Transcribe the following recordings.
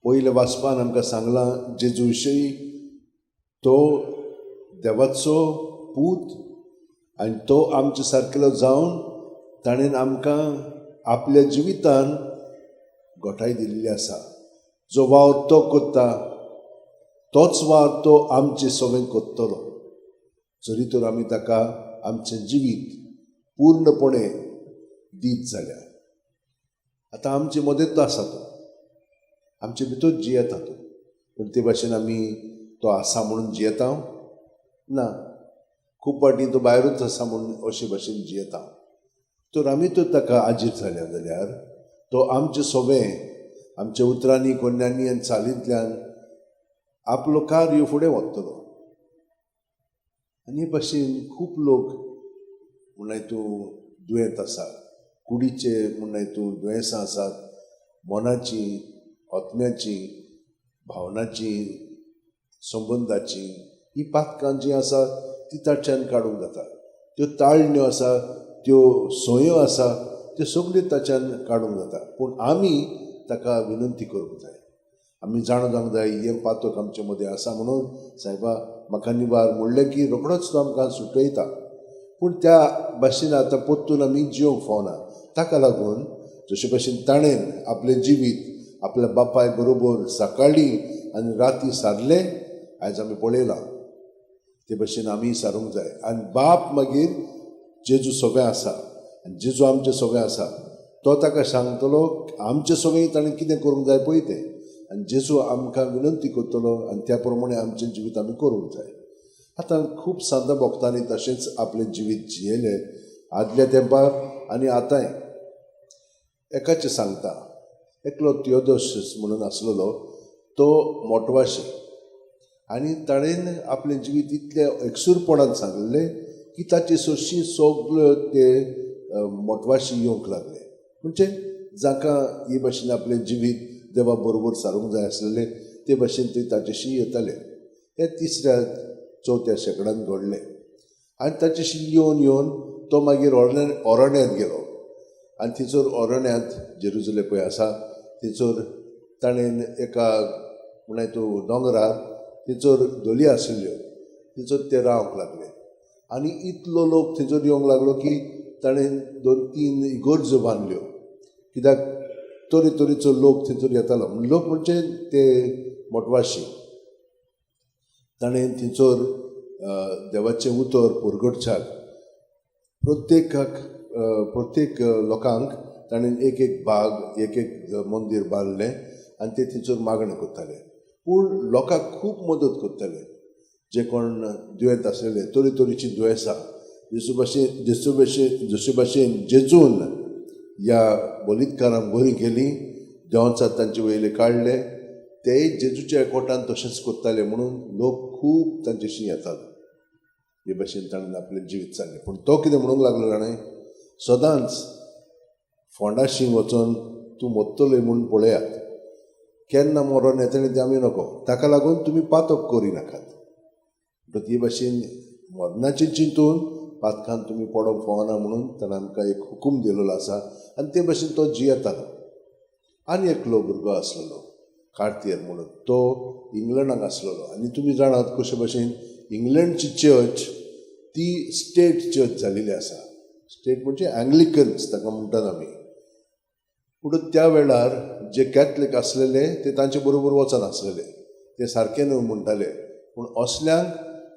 पयल्या वाचपान आमकां सांगलां जेजू विशयी, तो देवाचो पूत आनी तो आमचे सारकेलो जावन ताणें आमकां आपल्या जिवितान गोठाय दिल्ली आसा. जो वावर तो करता तोच वावर तो आमचे सगळें करतलो, जरी तर आमी ताका आमचें जिवीत पूर्णपणे दीत जाल्यार. आतां आमचे मदें तो आसा, तो आमचे भितर जियेता तो, पूण ते भाशेन आमी तो आसा म्हणून जियेता ना, खूब फावटी तो भायरूच आसा म्हणून अशे भाशेन जियेता. तर आमी तर ताका आजीर जाल्या जाल्यार तो आमचे सोबें आमच्या उतरांनी, कोन्यांनी आनी चालींतल्यान आपलो कार्य फुडें व्हरतलो. आनी हे भाशेन खूब लोक म्हणल्यार तूं दुयेंत आसा, कुडीचे म्हणल्यार तूं दुयेंसां आसात, मनाची, आत्म्याची, भावनाची, संबंदाची, ही पातकां जीं आसा ती ताच्यान काडूंक जाता. त्यो ताळण्यो आसा, त्यो संयो आसा, त्यो सगल्यो ताच्यान काडूंक जाता. पूण आमी ताका विनंती करूंक जाय, आमी जाणा जावंक जाय हें पातक आमचे मदें आसा म्हणून सायबा म्हाका निवार म्हणलें की रोखडोच तो आमकां सुटयता. पूण त्या भाशेन आतां परतून आमी जिवंक फावना. ताका लागून जशे भाशेन ताणें आपलें जिवीत आपल्या बापाय बरोबर सकाळीं आनी राती सारलें, आयज आमी पळयलां, ते भाशेन आमी सारूंक जाय. आनी बाप मागीर जेजू सगळें आसा आनी जेजू आमचें सगळें आसा, तो ताका सांगतलो आमचें सगळें ताणें कितें करूंक जाय पळय तें, आनी जेजू आमकां विनंती करतलो आनी त्या प्रमाणे आमचें जिवीत आमी करूंक जाय. आतां खूब सांतां भक्तांनी तशेंच आपलें जिवीत जियेलें आदल्या तेंपार आनी आतांय. एकाचें सांगता, एकलो थियोदोसियस म्हणून आसलेलो, तो मोटवाशी आनी ताणें आपलें जिवीत इतलें एकसूरपणान सांगलें की ताचे सरशी सगळे ते मोटवाशी येवंक लागले. म्हणजे जांकां हे भाशेन आपलें जिवीत देवा बरोबर सारूंक जाय आसलेलें ते भाशेन ते ताचेशी येताले. हे तिसऱ्या चवथ्या शेंकड्यान घडलें. आनी ताचेशी येवन येवन तो मागीर अरण्यांत गेलो आनी थंयसर अरण्यांत जेरुजले पळय आसा थंयसर ताणें एका म्हळ्यार तूं दोंगरार थंयसर धोली आशिल्ल्यो, थंयसर ते रावंक लागले. आनी इतलो लोक थंयसर येवंक लागलो की ताणें 2-3 इगर्जो बांदल्यो, कित्याक तरेतरेचो लोक थंयसर येतालो. लोक म्हणजे ते मोटवाशी. ताणें थंयसर देवाचें उतर परगटच्याक प्रत्येकाक, प्रत्येक लोकांक ताणें एक एक बाग, एक एक मंदीर बांदलें आनी ते थंयसर मागणें करताले. पूण लोकांक खूब मदत करताले, जे कोण दुयेंत आसलेले, तरेतरेचीं दुयेंसां, जशे भाशेन जेजून ह्या बलित्कारांक बरी केली, देवांचा तांचे वयले काडले, ते जेजूच्या एकवटान तशेंच करताले म्हणून लोक खूब तांचेशी येताले. हे भाशेन ताणें आपलें जिवीत सांगलें. पूण तो कितें म्हणूंक लागलो जाणें, सदांच फोंडाशी वचोन तूं मरतलोय म्हूण पळयात, केन्ना मरोन येतलें तें आमी नको, ताका लागून तुमी पातक करिनाकात. म्हणटकच हे भाशेन मरणाचें चिंतून पातकान तुमी पडोंक फावना म्हणून ताणें आमकां एक हुकूम दिलेलो आसा आनी ते भाशेन तो जियेतालो. आनी एकलो भुरगो आसलेलो कार्तियर म्हणून, तो इंग्लंडाक आसलेलो. आनी तुमी जाणात कशे भाशेन इंग्लंडची चर्च ती स्टेट चर्च जालेली आसा. स्टेट म्हणजे एंग्लिकन्स ताका म्हणटात आमी. पूण त्या वेळार जे कॅथलीक आसलेले ते तांचे बरोबर वचनासलेले, ते सारके न्हय म्हणटाले. पूण असल्यांक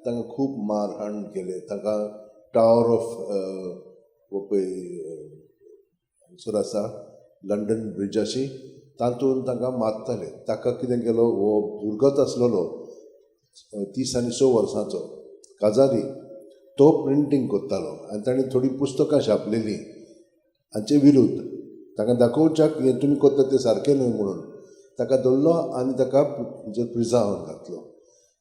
तांकां खूब मारहाण केले. तांकां टावर ऑफ पळय हांगसर आसा लंडन ब्रिजाशी, तातूंत तांकां मारताले. ताका कितें केलो, हो भुरगोच आसलेलो 30 आनी 6 वर्सांचो काजारी, तो प्रिंटींग करतालो आनी ताणें थोडीं पुस्तकां छापलेलीं हांचे विरुद्ध, ताका दाखोवच्याक हें तुमी करता तें सारकें न्हय म्हणून. ताका धरलो आनी ताका प्रिजांवान घातलो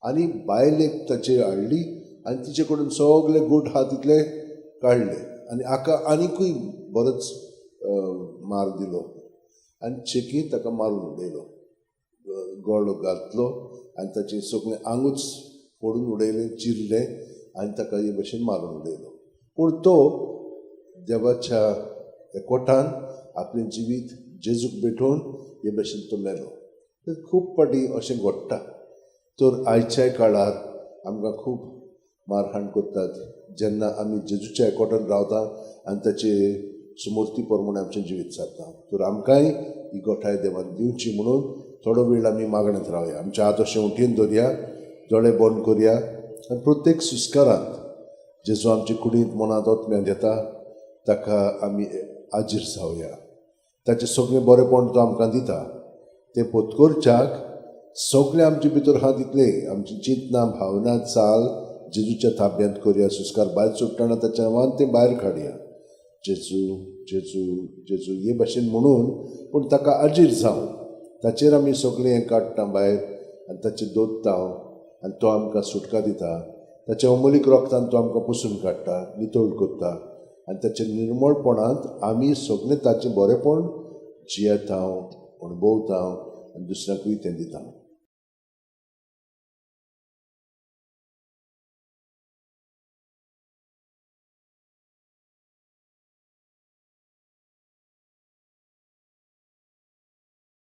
आनी बायलेक ताचे हाडली आनी तिचे कडून सगळे गूट आहा तितले काडले आनी हाका आनिकूय बरोच मार दिलो आनी शेकी ताका मारून उडयलो, गळो घातलो आनी ताचें सगळें आंगूच फोडून उडयलें, चिरलें आनी ताका हे भशेन मारून उडयलो. पूण तो देवाच्या एकवटान आपलें जिवीत जेजूक भेटोवन हे भशेन तो मेलो. तर खूब फावटी अशें घडटा. तर आयच्या काळार आमकां खूब मारहाण करतात जेन्ना आमी जेजूच्या एकवटान रावता आनी ताचे सुमूर्ती प्रमाणे आमचें जिवीत सारता. तर आमकांय ही गोठाय देवान दिवची म्हणून थोडो वेळ आमी मागण्यांत रावया. आमचे हात अशें उठीन दवरया, दोळे बंद करया आनी प्रत्येक सुस्कारांत जेजू आमचे कुडींत मनांत आत्म्यांत येता ताका आमी आजीर जावया. ताचें सगळें बरेंपण तो आमकां दिता तें पोतकोरच्याक सगळें आमचे भितर आहा तितलें आमची चिंतनां भावना चाल जेजूच्या ताब्यांत करया. सुस्कार भायर सुट्टना ताच्या नांवान तें भायर काडया. जेजू जेजू जेजू हे भाशेन म्हणून पूण ताका आजीर जावं ताचेर आमी सगळें हें काडटा भायर आनी ताचेर दवरता आनी तो आमकां सुटका दिता. ताच्या अमोलीक रोगतान तो आमकां पुसून काडटा, नितळ करता आनी ताच्या निर्मळपणांत आमी सगळें ताचें बरेंपण जियेता, अणभवता आनी दुसऱ्यांकूय तें दिता.